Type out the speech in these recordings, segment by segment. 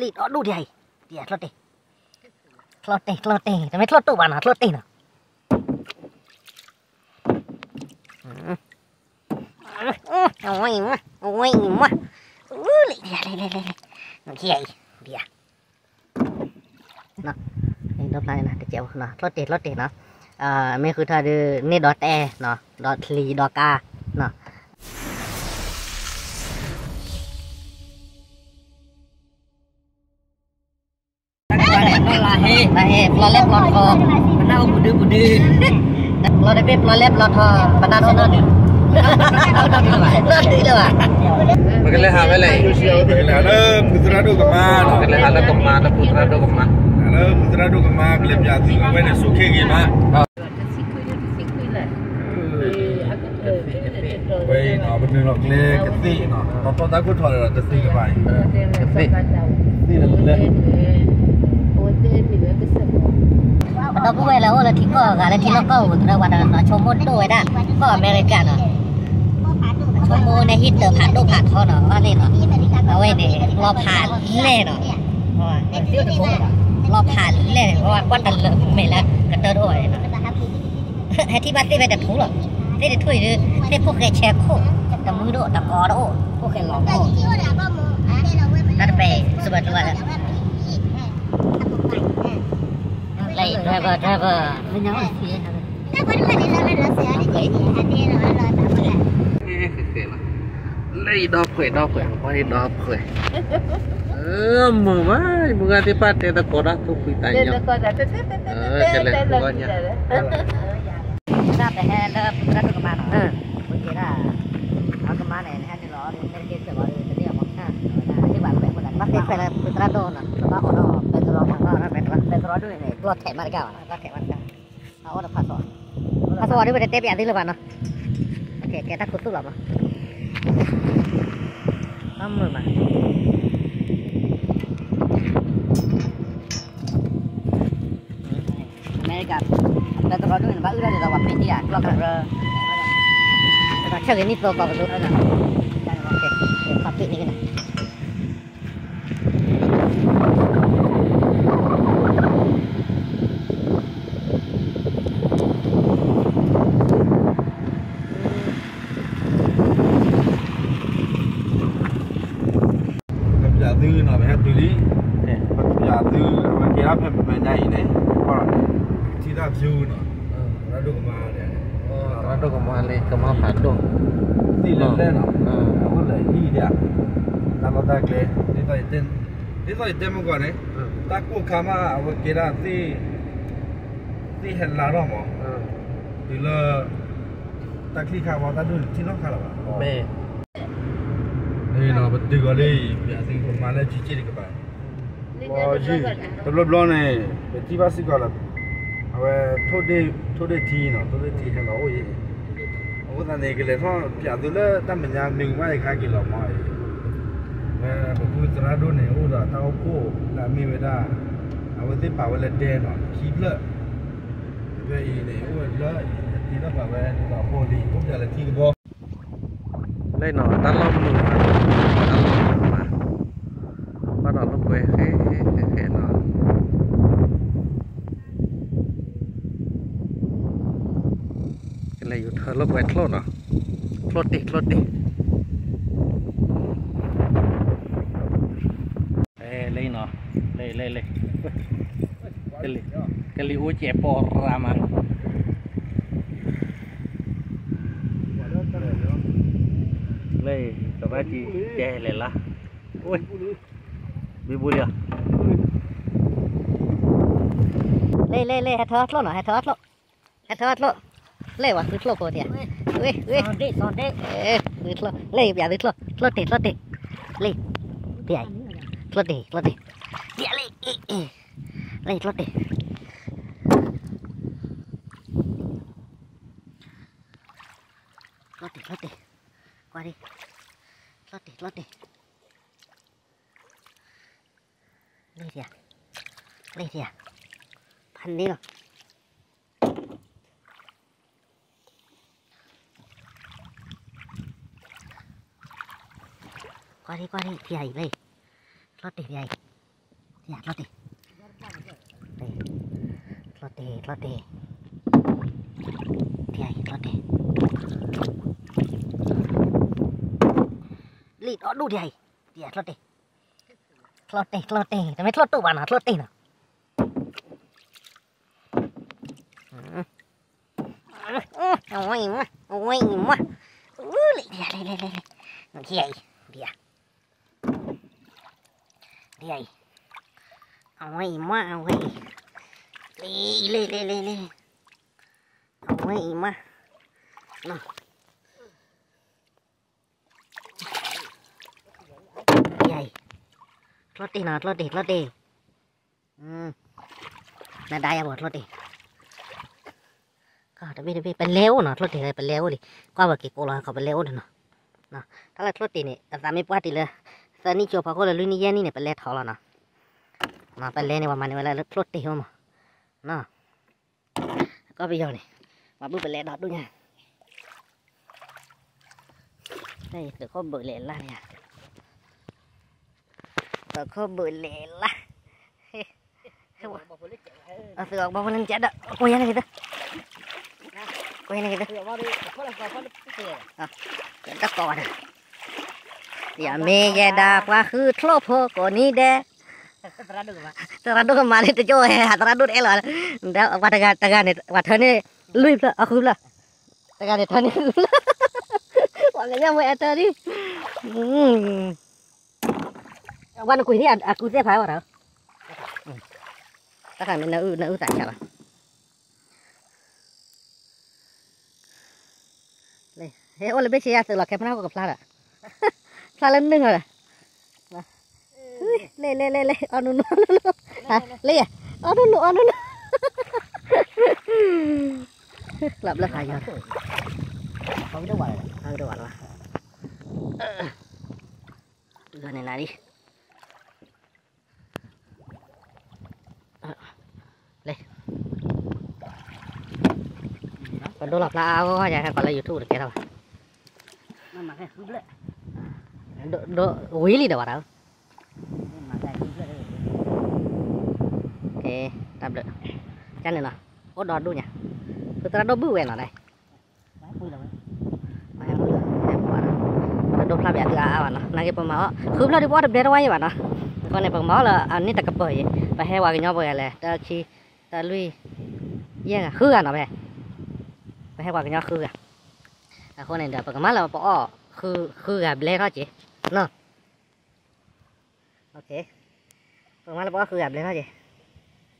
လံာ်ဒီဒူၣ်ဒံးအံၤ, ဒံးအချီၣ်တ့ၢ်, ချီၣ်တ့ၢ် ချီၣ်တ့ၢ် တမ့ၢ်ချီၣ်တူၢ်ဘၣ်နီၤ ချီၣ်တ့ၢ်နီၤ, အဝဲအံၤမး အဝဲအံၤမး, လံာ်ဒံး လံာ် လံာ် လံာ် လံာ် ဒံးအံၤ, ဒံးအံၤ, ဒီဖျါန့ၣ် တကဲးဖိနီၤ ချီၣ်တ့ၢ် ချီၣ်တ့ၢ်နီၤ, မ့ၢ်ဃုထၢဒုး န့ၢ်ဒီးတဲနီၤ ဒီးချံဒီးကါနီၤ လၢဟ့ ပျီလဲၢ်ပျီထီ, ပနၢ်အိၣ်ပူၤဒုပူၤဒု, ပျီတဘ့ၣ်ပျီလဲၢ်ပျီထီ, ပနၢ်အိၣ်နီတဒု, နီတဒုလၢၤဘၣ်, ပကလဲၤဟးဝဲလဲၣ်, ပကလဲၤဟးလၢဖုသရၣ်ဒိၣ်ကမါ, ပကလဲၤဟးလၢကမါ လၢဖုသရၣ်ဒိၣ်ကမါ, လၢဖုသရၣ်ဒိၣ်ကမါ ကလဲၤပၠးသုအဝဲန့ၣ် ဆိးခ့ဂ့ၤမး ဝဲအံၤနီၤ ပနုာ်လီၤကျဲကသ့ၣ်နီၤ တီတီတၢ်ခိၣ်ထီၣ်ဒီးတသ့ၣ်တဖၣ်အံၤ, သ့ၣ်တလဲၣ်, ဒီပုၢ်ဝဲၢ်လၢအိၣ်လၢထံကီၢ်အဂၤလၢထံလီၢ်ကီၢ်ပူၤသရၣ်ဝဲဒၣ်နီၤ ဆိကမိၣ်ဒိၣ်ဝဲဒၣ် ကီၢ်အမဲရကၤနီၤ, ဆိကမိၣ်န့ၣ်ဟံၣ်တၢၤဖးဒိၣ်ဖးထီနီၤ ဘၣ်န့ၣ်နီၤ, အဝဲန့ၣ် လီၤဖးလဲၢ်နီၤ, လီၤဖးလဲၢ် ကွၢ်တလၢာ်မဲာ်လၢ ကတၢၢ်တအိၣ်ဘၣ်နီၤ ဟဲထံၣ်ဘၣ်သ့ၣ်ဖဲတထူလီၤ, သ့ၣ်တထူအံၤဒုး သ့ၣ်ဖိၣ်ဃဲဆဲခိၣ်, တမုၢ်ဒိၣ်တကီတအိၣ်, ဖိၣ်ဃဲလီၤအိၣ်, တၢ်တပဲ စူဘၢတူလၢ driver driver, လၢအံၤဒီဖှဲးဒီဖှဲး ပှၤအံၤဒီဖှဲး, မုာ်မး မုာ်ဂၤသ့ၣ်တဖၣ်တဲသကိးတၢ်သူၣ်ဖှံသးညီ, ကလဲၤဃုဝဲညါ တၢ်ပဟဲလၢဖုသရၣ်ဒိၣ်ကမါနီၤ, ပက့ၤဒၣ် အကမါန့ၣ် နဟဲနုာ်လီၤအီၤဒီး မ့ၢ်တက့ၤစၢၤဘၣ်ဒီး တန့ၢ်အီၤမး, ဘၣ်သ့ၣ်သ့ၣ်လၢ ဖုသရၣ်ဒိၣ်နီၤ ပဘၣ်အိၣ်ဒီး ပဲတြီ ပဲတြီဒိၣ်န့ၣ် ကျီၢ်ထဲးမးတကးဘၣ်နီၤ, ကျီၢ်ထဲးမးတကး, အအိၣ်ဒီးဖးစီၤ, ဖးစီၤဒ်ဝဲတတဲပျးသုလၢၤဘၣ်နီၤ, ကဲတၢ်ခိၣ်သူၣ်လီၤမး, ဘၣ်မုာ်မး အမဲရကၤ, ပဲတြီဒိၣ်န့ၣ် ဘၣ်အုၣ်ထီၣ်ဒ်သိးပှၤပ့ၤတံၢ်ဧါ ကျီၢ်ကရၢ, ဆၢဂ့ၤနံၣ်သိကီးပသူ, ပှၤပ့ၤန့ၢ်က့ၤနၤ, ပကပျးသုနီၤ ပဟဲတုၤလံ, ပကပျးသု အဝဲကဲဒၣ်ဖဲမဲာ်ညါအံၤန့ၣ် ထံၣ်တၢ် view နီၤ, သရၣ်ဒိၣ်ကမါန့ၣ်, သရၣ်ဒိၣ်ကမါလံ ကမါဖးဒိၣ်, သ့ၣ်လဲၣ်လဲၣ်နီၤ, အအိၣ်လၢဟံၣ်ဒၣ်, တၢ်လီၢ်တၢ်ကျဲ, ဒ်သိးယတဲမုၢ်ကီၢ်န့ၣ်, တၢ်ကိၢ်ခါမး အဝဲကဲဒၣ်သ့ၣ် သ့ၣ်ဟဲလါထီၣ်မး, တုၤလၢ တၢ်ချံၣ်ခါဝဲ တၢ်ဒိၣ်န့ၣ်ထံၣ်လီၢ်ခါလၢၤဘၣ်, မ့ၢ်, ပတုၤဂီၤလံ ပျးသုကမါလၢကၠံကၠံတကပၤ, တဘျီဘျီန့ၣ် ပထံၣ်ဘၣ်စ့ၢ်ကီးလီၤ, အဝဲ ထိၣ်ဒ့ၣ်ထံနီၤ ထိၣ်ဒ့ၣ်ထံဟဲလီၤအိၣ်အံၤ, အဃိသတးန့ၣ် ကလဲၤထီၣ်ပျးသုလၢတၢ်မဲာ်ညါမ့ၢ်ကမၣ်ယခါက့ၤလီၤမးအံၤ, ဝဲပဖုသရၣ်ဒိၣ်န့ၣ် အိၣ်ဒီးတၢ်အိၣ်ဖှိၣ်လၢအမ့ၢ်ဝဲဒၣ်, အဝဲသ့ၣ်ပာ်ဝဲလၢဒဲနီၤ ခံဖျၢၣ်, ဖဲအံၤန့ၣ် အိၣ်ဝဲလၢအံၤ တ့ထီၣ်ပာ်ဝဲဒ်သိးအဖိလံ အိၣ်ပျးလၢထံကဘီ လၢနီၤ တၢ်လီၢ်မုာ်မး, တၢ်လီၢ်မုာ်မး, ဘၣ်ဒီးလိာ်ကွဲဃဲဃဲဃဲနီၤ, ကလဲၤယူၤထၢလိာ်ကွဲချိၣ်နီၤ, ချိၣ်တ့ၢ် ချိၣ်တ့ၢ် လၢနီၤ, လၢ လၢ လၢ, ကလံၤအိၣ်ကဲးပိာ်ရၣ်မး, လၢ သရၣ်ကံကဲလဲၤလၢ, ဘံဘူလံဧါ, လၢ လၢ လၢ ဟဲထၢချိၣ်နီၤ ဟဲထၢချိၣ်, ဟဲထၢချိၣ်, လၢဝဲသုချိၣ်ဖိတ့ၢ်, ဝ့ ဝ့, သုချိၣ်, လၢပျးသုချိၣ်, ချိၣ်တ့ၢ် ချိၣ်တ့ၢ်, လၢ, ပျး, ချိၣ်တ့ၢ် ချိၣ်တ့ၢ်, ပျးလံ, လၢချိၣ်တ့ၢ်, ချိၣ်တ့ၢ် ချိၣ်တ့ၢ်, ကွၢ်ဒံ, ချိၣ်တ့ၢ် ချိၣ်တ့ၢ်, လၢဒံးဧါ, လၢဒံးဧါ, ဖးန့ၢ်လီၤ, ကွၢ်ဒံ ကွၢ်ဒံ ဖဲအံၤလၢ, ချိၣ်တ့ၢ်ဖဲအံၤ, ချီၣ်တ့ၢ်, ချီၣ်တ့ၢ်, ချီၣ်တ့ၢ်, ချီၣ်တ့ၢ်, လံၣ်ဒီဒူၣ်ဒံးအံၤ, ချီၣ်တ့ၢ်, ချီၣ်တ့ၢ်, ချီၣ်တ့ၢ်, တမ့ၢ်ချီၣ်တူၢ်ဘၣ်နီၤ ချီၣ်တ့ၢ်နီၤ. အဝဲအံၤမး, အဝဲအံၤမး, အူလံ, လံ, လံ, လံ, လံ, လံ, လံ, လံ, အဝဲအံၤမး, အဝဲအံၤ, လံ, လံ, လံ, လံ, လံ, အဝဲအံၤမး, နီၤ, လံ, ချီၣ်တ့ၢ်နီၤ, ချီၣ်တ့ၢ်, ချီၣ်တ့ၢ်. နဒါယၤဘၣ်ချီၣ်တ့ၢ်, တဘ့ၣ်တဘ့ၣ် ပလဲအိၣ်နီၤ, ချီၣ်တ့ၢ်လၢပလဲအိၣ်လံ, ကွၢ်ပက့ၤကိးလီၤခီ ပလဲအိၣ်ဒီးနီၤ, တၢ်လၢချီၣ်တ့ၢ်န့ၣ် အသးမ့ၢ်ပှၢ်တုၤလၢ သၢနံၣ်ကၠိဖီခိၣ်လၢလွံၢ်နံၣ်ယဲၢ်နံၣ်န့ၣ် ပလဲထီၣ်လီၤနီၤ, ပလဲန့ၣ် ပှၤမၤန့ၢ်ဝဲလၢချီၣ်တ့ၢ်အိၣ်မး, နီၤ, ကီၢ်ပယီၤန့ၣ် ပှၤဘုၣ်ပလဲဒီဒူၣ်ညါ, သုးခိၣ်ဘုးလဲၤလၢ်န့ၣ်, သုးခိၣ်ဘုးလဲၤလၢ်, သုးခိၣ်ဘုးလဲၤလၢ်ဒီး ကိးယၤန့ၣ်က့ၤသၢ, ကိးယၤန့ၣ်က့ၤသၢ, တၢ်ကိးဝဲဒၣ်, ယမ့ၢ်ယဲဒၣ်ပှၤဃုချိၣ်ဖိကိးနံၤဒဲး, သရၣ်ဒိၣ်ကမၤန့ၣ်တကၠိဝဲ သရၣ်ဒိၣ်တအဲၣ်လီၤ, ပှၤတဂၤတဂၤန့ၣ် ပှၤထၢန့ၢ်လွံၢ်ဖျၢၣ်အဃုဖျၢၣ်, တဂၤန့ၣ်ထၢန့ၢ်ဃုဖျၢၣ်, ပှၤကညီမ့ၢ်အဲၣ်တၢ်ဒ် ဝဲနကွံာ်ဒ်အကူသ့ၣ်ဖးဝဲဒီး, တၢ်ခါမ့ၢ်နအုၣ်နအုၣ်သးဆးဘၣ်, ဟဲအိၣ်လၢဘ့ၣ်ဆ့ယၤသုးလီၤ ခဲဖနၢ်ကဖျါဒီး, ဖျါလၢနုာ်လီၤဒီး, လဲၤလဲၤလဲၤလဲၤ အီၣ်နူနူအီၣ်နူနူ, လဲၤယၤ, အီၣ်နူနူအီၣ်နူနူ, လီၤဘျၢဃာ်ယီၤ, အဝဲဒၣ်ဝဲလီၤ, ဂီၤန့ၣ်နၤဒ် လဲၤ, ပဒိလီၤဖျါအါဂီၢ်ဂီၢ်ယၤ ဟဲပှၤလၢ YouTube တကဲထီၣ်ဘၣ်, ဒိဝံၤလံဒီးဝဲဒၣ်, တၢ်ဘျုး, ကန့ၣ်နီၤ, အိၣ်ဒီဒူၣ်ညါ, ဖုသရၣ်ဒိၣ်ဘုၣ်ဝဲနီၤ, ပဒိဖျါပယၤသုအါအါဘၣ်နီၤ, နာ်က့ပမၤအီၣ် ဃုဖျၢၣ်ဒ်ပအီၣ်တဘျဲတဝါယံၤဘၣ်နီၤ, အဃိန့ၣ် ပကမၤအီၣ်လၢအနံၣ်တကပၤယံၤ, ပဟဲဝဲကညီပှဲၤဂၤလဲၣ် တၢ ခံ တၢ လွံၢ် ယဲၢ်ဂၤ ဃုဂၤနီၤ, ပဟဲ, ပဟဲပှၤကညီဃုဂၤ, အဃိန့ၣ်ဒီး ပကမၤလၢပအီၣ် ဃုဂၤဘျဲထီၣ်က့ၤနီၤ, ပကမၤလၢပအီၣ်ဃုဂၤဘျဲထီၣ်က့ၤ,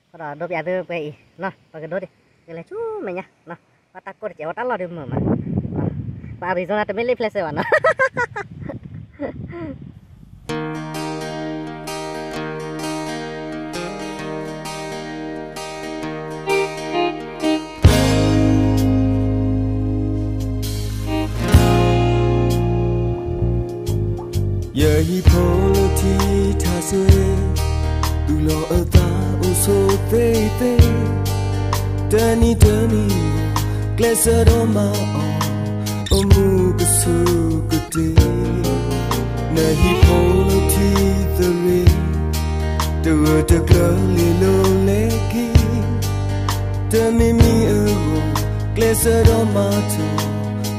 အဃိဒီးဒိပယၤသုပှဲၤအံၤနီၤ, ပကဒိဒံး, ကလဲၤဆူမဲာ်ညါနီၤ, ပှၤတၢ်ကိၢ်တစဲး ပှၤတၢ်လီၢ်ဒုးမုာ်မး, ပှၤ Arizona တမ့ၢ်လ့ၣ်ဖျဲၣ်စဲးဘၣ်နီၤ ယဟံၣ်ဖိလၢထံထးစွဲ, သူၣ်လီၤအသးအိၣ်ဆိးသ့သ့, တနံၤတနံၤ ကျဲးစၢးဒီးမၤအီၣ် အိၣ်မူကဆိကတၢၢ်, နဟံၣ်ဖိလၢထံသရ့, တဂၢၢ်တကျၢၤလ့ၤလိၤလဲၤက့ၤ, တမ့ၢ်မံအဂီၢ် ကျဲးစၢးဒီးမၤထီၣ်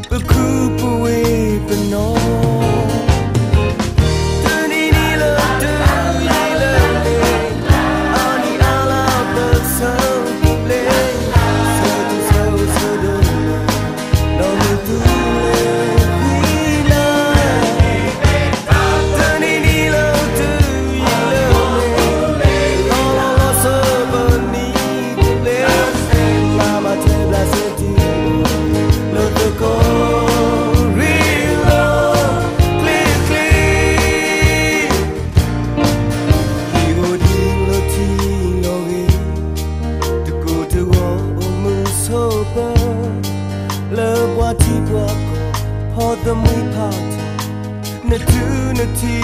ပခုပဝ့ၢ်ပနီၣ် လၢသကိးရ့လိာ်ကျ့ကျ့, ဟံၣ်အိၣ်ဒံးလၢထံလီၤဂ့ၤ, တကိၢ်တဂီၤအိၣ်မုာ်ဆိးပၢၤ, လၢပှၤထံပှၤကီၢ် ဖီသမံဖးထီၣ်, နထူနထံ